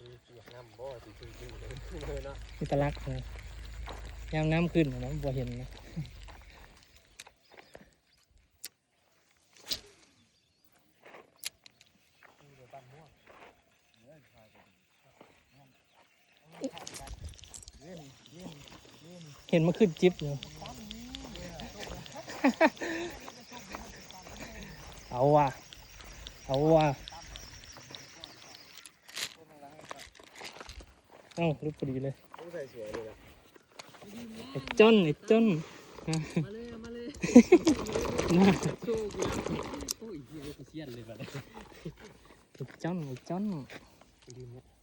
ເປີກນ້ຳບໍ່ ຊິຖືກດຶງເລີຍເນາະ ມີແຕ່ລັກນະ ຍາມນ້ຳຂຶ້ນນະ ບໍ່ເຫັນນະ. ເຫັນມັນຂຶ້ນຈິບຢູ່ ເອົາວ່າ ເອົາວ່າ ເອົ້າ ຫຼຸດພໍດີເລີຍ ຕ້ອງໃສ່ສວຍເລີຍລະ. ໄອ້ຈ້ອນ ໄອ້ຈ້ອນ ມາເລີຍ ມາເລີຍ ນະ ໂຊກູ ໂອ້ຍ ເຮີ້ຍ ກູຊຽນເລີຍບັດນີ້ ໄອ້ຈ້ອນ ໄອ້ຈ້ອນ ລືມແລ້ວ.